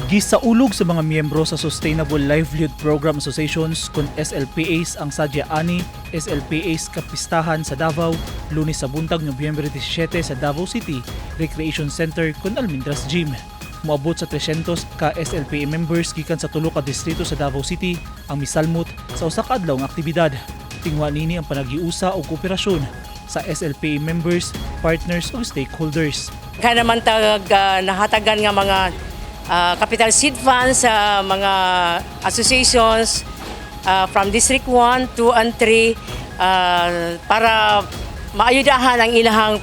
Gisaulog sa mga miyembro sa Sustainable Livelihood Program Associations kon SLPAs ang Sadya Ani SLPAs Kapistahan sa Davao, Lunes sa buntag, Nobyembre 17, sa Davao City Recreation Center kon Almendras Gym. Moabot sa 300 ka SLPA members gikan sa tulo ka distrito sa Davao City ang misalmot sa usa ka adlaw nga aktibidad. Tingwa nini ang panagiusa og kooperasyon sa SLPA members, partners ug stakeholders. Kaya naman tag nahatagan nga mga capital seed funds sa mga associations from District 1, 2, and 3 para maayudahan ang ilahang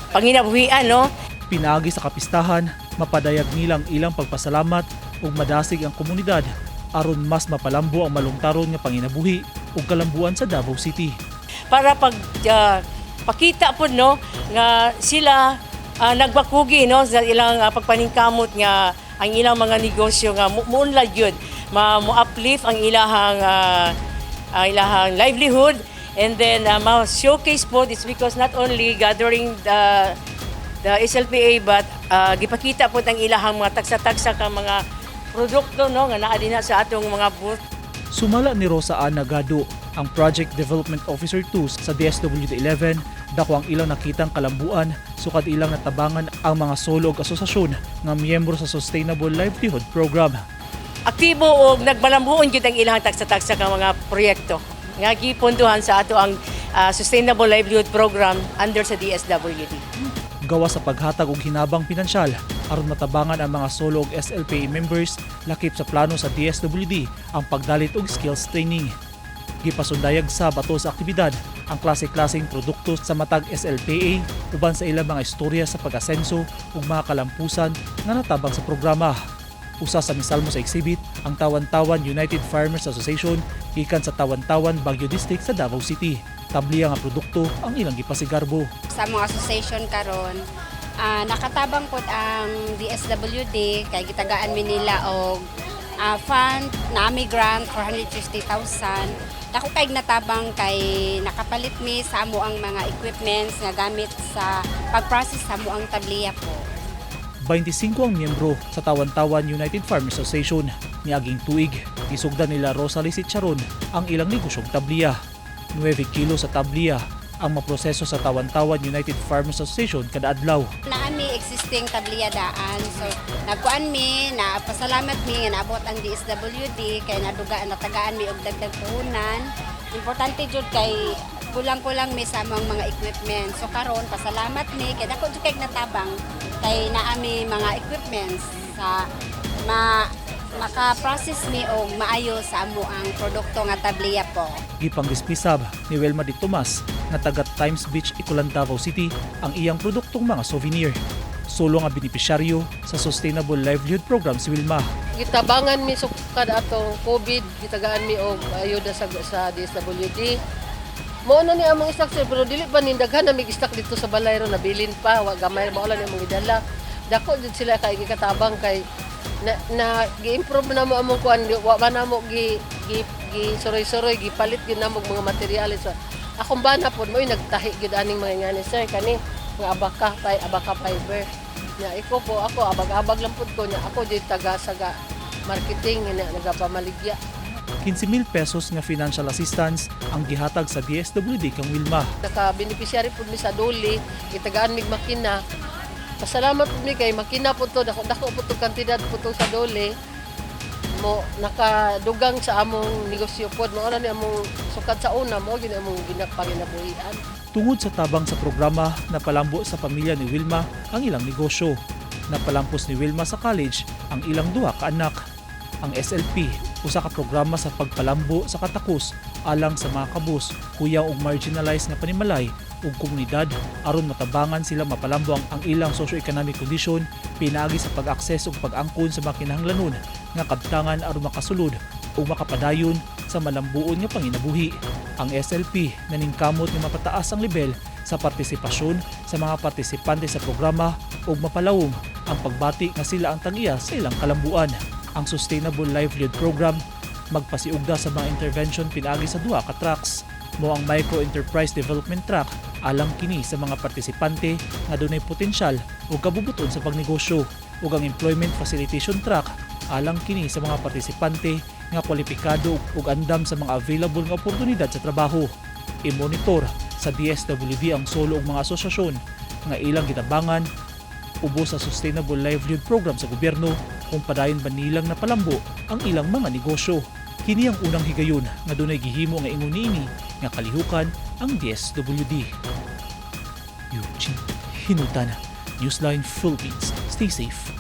panginabuhian, no? Pinaagi sa kapistahan, mapadayag nilang ilang pagpasalamat ug madasig ang komunidad aron mas mapalambo ang malungtaron nga panginabuhi ug kalambuan sa Davao City. Para pag pakita po, no, nga sila nagbakugi, no, sa ilang pagpaningkamot nga ang ilang mga negosyo nga muunlad yun, ma mo-uplift ang ilahang livelihood and then ma-showcase po. It's because not only gathering the SLPA but gipakita po ang ilahang mga tagsa-tagsa ka mga produkto, no, nga naa dinha sa atong mga booth. Sumala ni Rosa Ana Gado, ang Project Development Officer 2 sa DSWD 11, dako ang ilang nakitang kalambuan sukad ilang natabangan ang mga solo ug asosasyon nga miyembro sa Sustainable Livelihood Program. Aktibo og nagbalambuon gyud ang ilang tagsa-tagsa ka mga proyekto nga gipondohan sa ato ang Sustainable Livelihood Program under sa DSWD. Gawa sa paghatag og hinabang pinansyal aron matabangan ang mga solo ug SLPA members, lakip sa plano sa DSWD ang pagdalit og skills training. Gipasundayag sa bato sa aktibidad ang klase-klaseng produkto sa matag SLPA uban sa ilang mga istorya sa pag-asenso ug mga kalampusan nga natabang sa programa. Usa sa misalmo sa exhibit ang Tawan-Tawan United Farmers Association gikan sa Tawan-Tawan, Baguio District sa Davao City. Tabliya nga produkto ang ilang gipasigarbo. Sa mga association karon, nakatabang pod ang DSWD kay gitagaan mi nila og fund na ami grant 450,000. Dako kay natabang kay nakapalit mi sa amo ang mga equipments nga gamit sa pag-process sa amo ang tabliya po. 25 ang miyembro sa Tawan-Tawan United Farmers Association. Niaging tuig, isugdan nila Rosalie Sitcharon ang ilang negosyong tabliya. 9 kilo sa tabliya ang maproseso sa Tawan-Tawan United Farmers Association kada adlaw. Naa mi existing tabliya daan. So nagkuan mi, na pasalamat mi nga naabot ang DSWD kay nadugaan, natagaan mi og dagdag puhunan. Importante jud kay kulang-kulang mi sa among mga equipment. So karon pasalamat mi kay dako jud kay natabang kay naa mi mga equipments sa maka-process mi og maayo sa amo ang produkto nga tabliya po. Gipangdispisab ni Wilma Di Tomas nga taga Times Beach, Icolan, Davao City ang iyang produktong mga souvenir. Solo nga benepisyaryo sa Sustainable Livelihood Program si Wilma. Gitabangan mi sukad atong COVID, gitagaan mi og ayuda sa DSWD. Mao na ni among stock, sir, pero dili pa nindaghan na mig stock dito sa balay ro, nabilin pa, wa gamay, mao lang ni among gidala. Dako jud sila kay gikatabang kay na gi-improve na mo among kuan, wa man namo gi suroy-suroy, gipalit gyud namo og mga materyales. So, akong bana pod mo'y nagtahi gyud aning mga ngani, sir, kani mga abaka pay abaka fiber. Nya iko po ako abag-abag lang pud ko, nya ako jud taga saga marketing nga nagapamaligya. 15,000 pesos nga financial assistance ang gihatag sa DSWD kang Wilma. Naka beneficiary pud mi sa DOLE, gitagaan mig makina. Pasalamat pud mi kay makina pud to, dako dako pud to kantidad pud to sa DOLE. Mo nakadugang sa among negosyo pod, mao na ni among sukad sa una, mao gyud among ginapanginabuhian. Tungod sa tabang sa programa, napalambo sa pamilya ni Wilma ang ilang negosyo. Napalampos ni Wilma sa college ang ilang duha ka anak. Ang SLP, usa ka programa sa pagpalambo sa katakos alang sa mga kabus, kuyaw ug marginalized nga panimalay ug komunidad aron matabangan sila mapalambo ang ilang socio-economic condition pinaagi sa pag-access ug pag-angkon sa mga kinahanglanon nga kabtangan aron makasulod ug makapadayon sa malambuon nga panginabuhi. Ang SLP naningkamot nga mapataas ang lebel sa partisipasyon sa mga partisipante sa programa ug mapalawom ang pagbati nga sila ang tag-iya sa ilang kalambuan. Ang Sustainable Livelihood Program magpasiugda sa mga intervention pinaagi sa duha ka tracks. Mao ang Micro Enterprise Development Track, alang kini sa mga partisipante nga dunay potensyal ug kabubuton sa pagnegosyo. Ug ang Employment Facilitation Track, alang kini sa mga partisipante nga kwalipikado ug andam sa mga available nga oportunidad sa trabaho. I-monitor sa DSWD ang solo ug mga asosasyon nga ilang gitabangan ubos sa Sustainable Livelihood Program sa gobyerno kung padayon ba nilang napalambo ang ilang mga negosyo. Kini ang unang higayon nga dunay gihimo nga ingon niini nga kalihukan ang DSWD. Eugene Hinutana, Newsline Philippines. Stay safe.